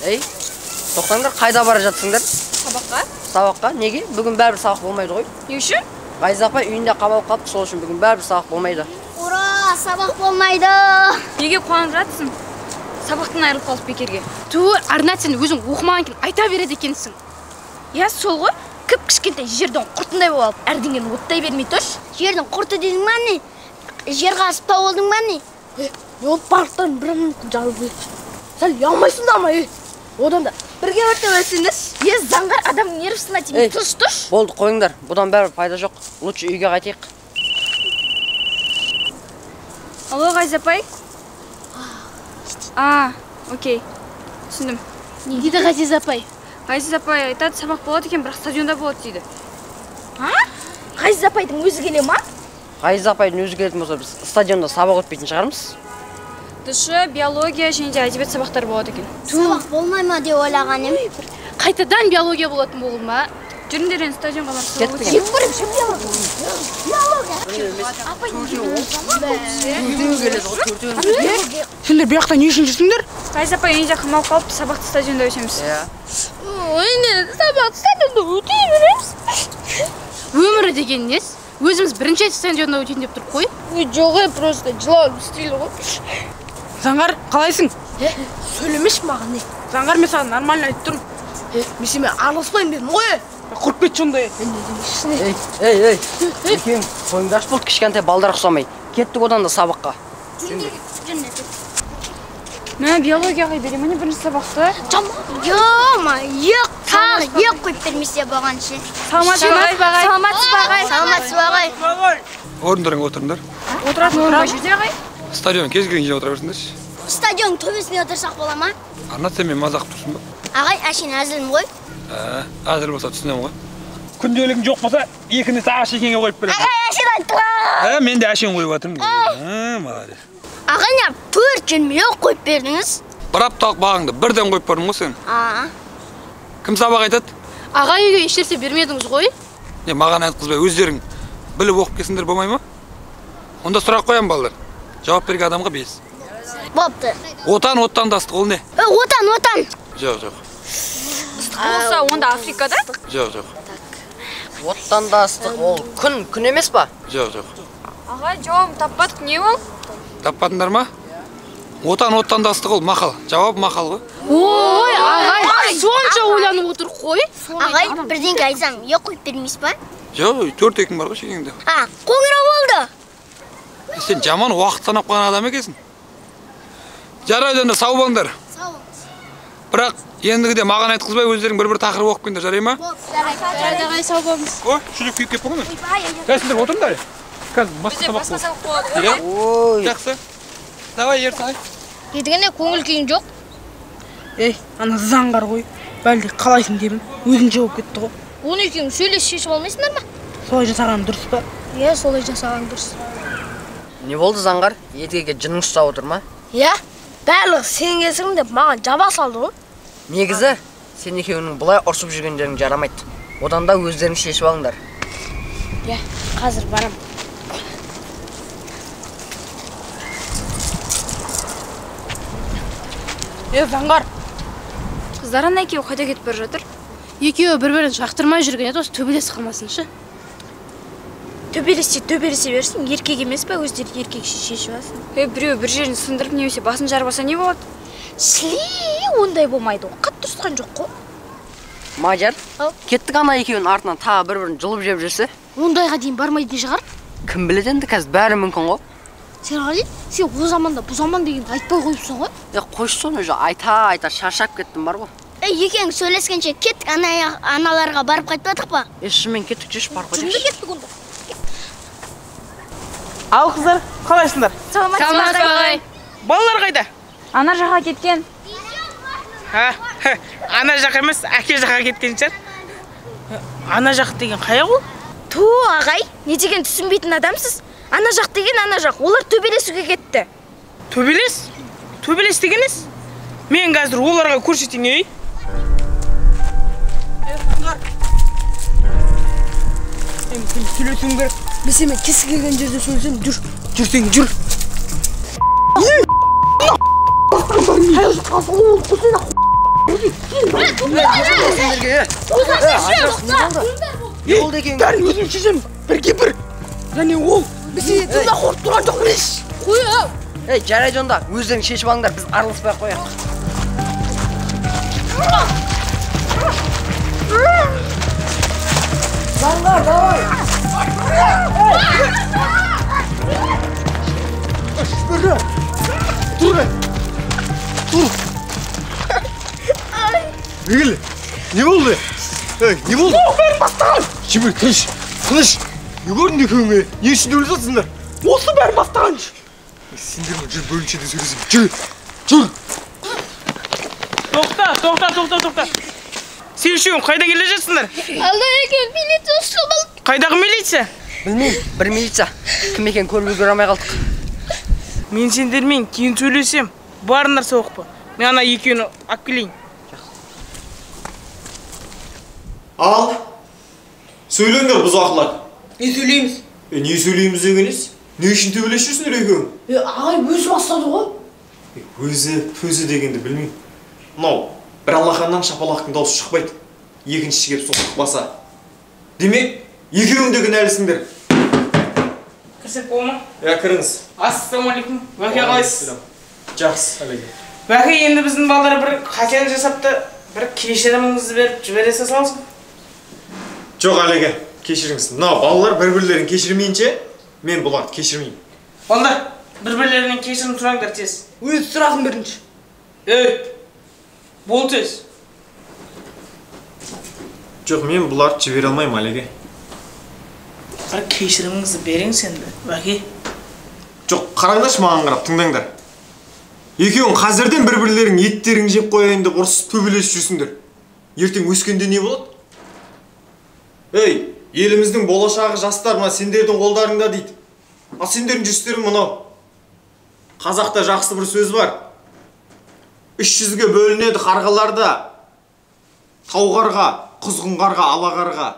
Ей, тоқтаңдар, қайда бара жатсыңдар? Сабаққа. Сабаққа? Неге? Бүгін бәрібір сабақ болмайды ғой. Не үшін? Ғазиза апай үйінде қамалып қалыпты, сол үшін бүгін бәрібір сабақ болмайды. Ура, сабақ болмайды. Неге қуанып жатсың? Сабақтан айырылып қалдық бекерге. Ту, Арнат, сен өзің оқымаған екен, айта береді екенсің. Иә, сол ғой. Кіп-кішкентай жердің құртындай болып алып, әрдеңені оттай бермей тұршы. Жердің құрты дедің ба не? Жер қазып тауып алдың ба не? Ол парктан бір минут жазып өтші. Сәл ұялмайсың да ма, ей? Одан да бірге өртеп өтсеңдерші. Е, заңғар адамның нервісіне тимей, тыныш тұршы. Болды, қойыңдар. Бұдан бәрібір пайда жоқ. Лучше үйге қайтайық. Алло, Ғазиза апай. А, окей. Түсіндім. Не дейді Ғазиза апай? Ғазиза апай айтады, сабақ болады екен, бірақ стадионда болады дейді. А? Ғазиза апайдың өзі келе ма? Ғазиза апайдың өзі келетін болса, біз стадионда сабақ өтпейтін шығармыз. Дышы, биология және де әдебиет сабақтары болады екен. Сабақ болмай ма деп ойлаған едім. Қайтадан биология болатын болды ма? Жүріңдер енді стадионға барып сабақ Кеттік. өтейік. Сендер бұл жақта не үшін жүрсіңдер? Ғазиза апай үйінде қамалып қалыпты, сабақты стадионда өтеміз. Иә. Енді сабақты стадионда өте береміз. Өмірі деген несі? Өзіміз бірінші рет стадионда өтейін деп тұрып қой. Ой, жоқ, ей, просто жылауым стилі ғой. Заңғар, қалайсың? Сөйлемеші маған, ей. Заңғар, мен саған нормально айтып тұрмын. Мен сенімен араласпаймын дедім ғой. Құрып кетші онда. Ей, ей, ей. Екеуің қойыңдаршы болды, кішкентай балдар ұқсамай. Кеттік одан да сабаққа. Мә, биологияға бере ме не бірінші сабақты? Ё-ма, ек, тағы ек қойып бермесе болған ше. Саламатсыз ба ағай? Саламатсыз ба ағай? Саламатсыз ба ағай? Орындарыңа отырыңдар. Отыратын орын қай жерде ағай? Стадион кез келген жерде отыра берсіңдерші. Стадион төбесіне отырсақ бола ма? Арнат, сен мені мазақ қылып тұрсың ба? Ағай, әшейін әзілім ғой. Ә, әзіл болса түсінемін ғой. Күнделігің жоқ болса, екіні тағы шекеңе қойып беремін. Ағай, әшейін айттым. Ә, мен де әшейін қойып жатырмын. Ә, молодец. Ағай, не 4 жөнмей қойып бердіңіз? Бір апталық бағыңды бірден қойып бердім ғой сен. А. Кім сабақ айтады? Ағай, үйге ешнәрсе бермедіңіз ғой? Не, маған айтқызбай, өздерің біліп оқып келсеңдер болмай ма? Онда сұрақ қоямын, балалар. Жауап берген адамға 5. Бопты. Отан, отандастық ол не? Отан, отан. Жоқ, жоқ. Ыстық болса, онда Африкада? Жоқ, жоқ. Отандастық ол күн, күн емес па? Жоқ, жоқ. Ағай, жауабын таппадық, не ол? Таппадыңдар ма? Отан, отандастық ол мақал. Жауап мақал ғой. Ой, ағай, сонша ойланып отыр қой. Ағай, бірдеңке айтсам, ек қойып бермейсіз ба? Жоқ, 4 екің бар ғой шекеңде. А, қоңырау болды. Сен жаман уақыт санап қалған адам екенсің. Жарайды, онда сау болыңдар. Сау болыңыз. Бірақ ендігіде маған айтқызбай, өздерің бір-бір тақырып оқып келіңдер, жарай ма? Жарайды, ағай, сау болыңыз. Ой, шүлік күйіп кетіп қалған ғой. Сендер отырыңдар. Қазір басқа Бізде сабақ басқа болады. сабақ болады ғой. Иә? Ой. Жақсы. Давай, Ерсай. Едігене көңіл күйің жоқ. Ей, ана заңғар ғой. Бәлде қалайсың деймін. Өзінше болып кетті ғой. Оны екеуің сөйлесіп шешіп алмайсыңдар ма? Солай жасағаным дұрыс па? Иә, солай жасаған дұрыс. Не болды, заңғар? Едігеге жының ұстап отыр ма? Иә, барлығы сен кесірің деп маған жаба салды ғой. Негізі, сен екеуіңнің бұлай ұрсып жүргендерің жарамайды. Одан да өздерің шешіп алыңдар. Иә, қазір барам. Е, заңғар. Қыздар, ана екеуі қайда кетіп бара жатыр? Екеуі бір-бірін жақтырмай жүрген еді, осы төбелес қалмасыншы. Төбелессе төбелесе берсін, еркек емес па, өздері еркекше шешіп алсын. Е, біреу бір жерін сындырып немесе басын жарып алса не болады? Сли, ондай болмайды ғой, қатты ұрысқан жоқ қой. Мадияр, Ау. кеттік ана екеуінің артынан тағы бір-бірін жұлып жеп жүрсе. Ондайға дейін бармайтын шығар. Кім біледі енді, қазір бәрі мүмкін ғой. Серғали, сен о заманда бұл заман дегенді айтпай қойыпсың ғой. Е, қойшы соны уже, айта-айта шаршап кеттім бар ғой. Ей, екеуің сөйлескенше кеттік, аналарға барып қайтпадық па? Е, шынымен кеттік, жүрші, паркқа Жүріңдер, жүрші. кеттік онда. Ал қыздар, қалайсыңдар? Саламатсыз ба ағай? Балалар қайда? Ана жаққа кеткен. Ха, ана жаққа емес, әке жаққа кеткен шығар. Ана жақ деген қай ол? Ту, ағай, не деген түсінбейтін адамсыз? Ана жақ деген ана жақ, олар төбелесуге кетті. Төбелес? Төбелес деген несі? Мен қазір оларға көрсетейін, ей. Мен сені сөйлесуім керек. Мен сенімен кез келген жерде сөйлесемін, жүр. Жүрсең, жүр. Не болды екен? Бәрін өзім шешемін. Бірге бір. Және ол біз сендерден қорқып тұрған жоқпыз. Қой. Ей, жарайды онда, өздерің шешіп алыңдар, біз араласпай ақ қояйық. Заңғар, давай! Бір, тұр, тұр. Бегіл, не болды? Ей, не болды? О, бәрін бастаған! Жібер, тыныш, тыныш. Не көрдің екеуіңе? Не үшін өліп жатсыңдар? Осы бәрін бастаған! Сендермен жүр, бөлімшеде сөйлесем. Жүр, жүр! Тоқта, тоқта, тоқта, тоқта. Сен үшеуің қайда келе жатсыңдар? Алда екен, милиция ұстап алды. Қайдағы милиция? Білмеймін, бір милиция. Кім екенін көріп үлгере алмай қалдық. Мен сендермен кейін сөйлесем. Барыңдар соқпа. Мен ана екеуін алып келейін. Ал, сөйлеңдер бұзақылар. Не сөйлейміз? Не сөйлейміз деген ес? Не үшін төбелесіп жүрсіңдер екеуің? Ағай өзі бастады ғой. Өзі, пөзі дегенді білмеймін. Мынау бір алақаннан шапалақтың дауысы шықпайды. Екіншісі келіп соқтықпаса. Демек, екеуің де кінәлісіңдер. Кірсек бола ма? Иә, кіріңіз. Ассалаумағалейкум. Уәке, қалайсыз? Жақсы, әлеке. Уәке, енді біздің балалар бір қатені жасапты, бір кешіріміңізді беріп жібере салсаңыз. Жоқ, әлеке, кешіріңіз. Мынау балалар бір-бірлерін кешірмейінше, мен бұларды кешірмеймін. Балалар, бір-бірлерінен кешірім сұраңдар тез. Өзі сұрасын бірінші. Ей, бол тез. Жоқ, мен бұларды жібере алмаймын, әлеке. Бір кешіріміңізді беріңіз енді, уәке. Жоқ, қараңдаршы маған қарап, тыңдаңдар. Екеуің қазірден бір-бірлерің еттерің жеп қояйын деп ұрысып төбелесіп жүрсіңдер. Ертең өскенде не болады? Ей, еліміздің болашағы жастар мына сендердің қолдарыңда дейді. Ал сендердің жүрістерің мынау. Қазақта жақсы бір сөз бар. 300-ге бөлінеді қарғаларда. Тау қарға, құзғын қарға, ала қарға.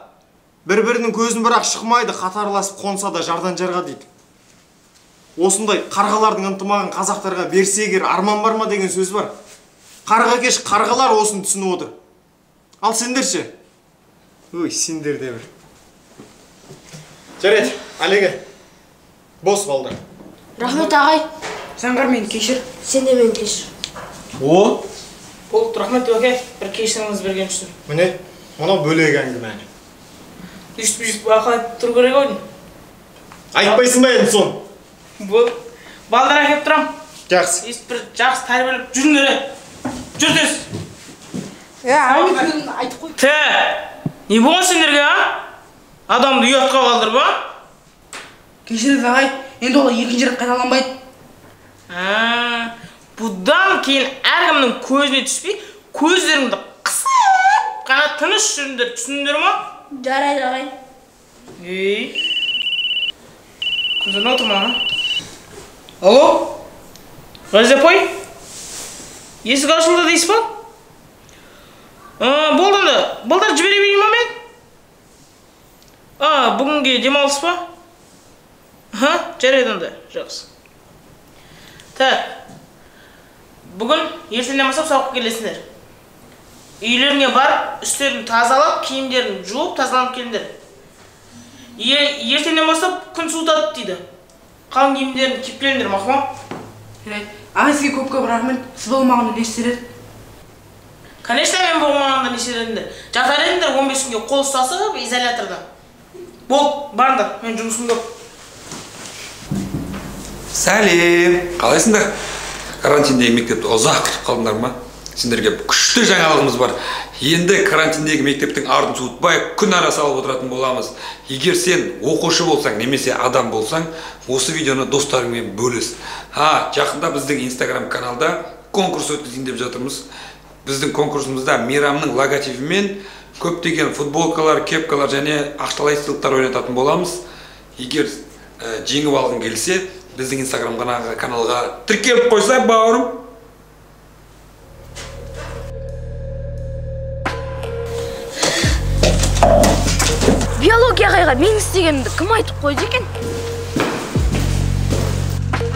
Бір-бірінің көзін бірақ шықмайды, қатарласып қонса да жардан жарға дейді. Осындай қарғалардың ынтымағын қазақтарға берсе егер арман бар ма деген сөз бар. Қарға кеш қарғалар осыны түсініп отыр. Ал сендер ше? Ой, сендер де бір. Жарайды, әлеке. Бос балдар. Рахмет ағай. Заңғар, мені кешір. Сен де мені кешір. О! Болды, рахмет уәке, бір кешіріміңізді берген үшін. Міне, мынау бөлек әңгіме. Өйстіп-өйстіп ақыл айтып тұру керек ау деймін. Айтпайсың ба енді соны? Болды. Балдар әкеліп тұрам. Жақсы. Өйстіп бір жақсы тәрбиелеп жүріңдер. Жүр тез. Айтып қой. Т, не болған сендерге, а? Адамды ұятқа қалдырып, а? Кешіріңіз ағай, енді ол екінші рет қайталанбайды. Бұдан кейін әркімнің көзіне түспей, көздеріңді қысып қана тыныш жүріңдер, түсіндіңдер ма? Жарайды ағай. Ей. Кім звонып отыр маған? Алло? Ғазиза апай? Есік ашылды дейсіз ба? Болды онда. Балдар жібере берейін ба мен? Бүгінге демалыс па? Жарайды онда, жақсы. Так. Бүгін ертеңнен бастап сабаққа келесіңдер. Үйлеріңе барып, үстерін тазалап, киімдерін жуып, тазаланып келіңдер. Ертеңнен бастап күн суытады дейді. Қалың киімдерін киіп келіңдер, мақұл ма? Жарайды. Ағай, сізге көп-көп рахмет. Сіз болмағанда не істер едік? Конечно, мен болмағанда не істер едіңдер. Жатар едіңдер 15 күнге қол ұстасып изоляторда. Бол, барыңдар, мен жұмысым көп. Сәлем, қалайсыңдар? Карантиндегі мектепті ұзақ күтіп қалдыңдар ма? Сендерге күшті жаңалығымыз бар. Енді карантиндегі мектептің артын суытпай күн ара салып отыратын боламыз. Егер сен оқушы болсаң, немесе адам болсаң, осы видеоны достарыңмен бөліс. Жақында біздің Instagram каналда конкурс өткізейін деп жатырмыз. Біздің конкурсымызда Мейрамның логотипімен көптеген футболкалар, кепкалар және ақшалай сыйлықтар ойнататын боламыз. Егер жеңіп алғың келсе, біздің Instagram каналға тіркеліп қойса, бауырым. Биология ағайға мен істегенімді кім айтып қойды екен?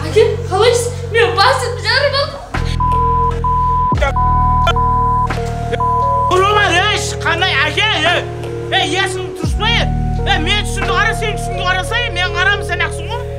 Әке, қалайсыз? Мен басымды жарып алдым. Қандай әке, ей, ей, есің дұрыс па, ей? Ей, мен түсімді қара, сен түсіңді қарасай, мен қарамын, сен ақсың ғой.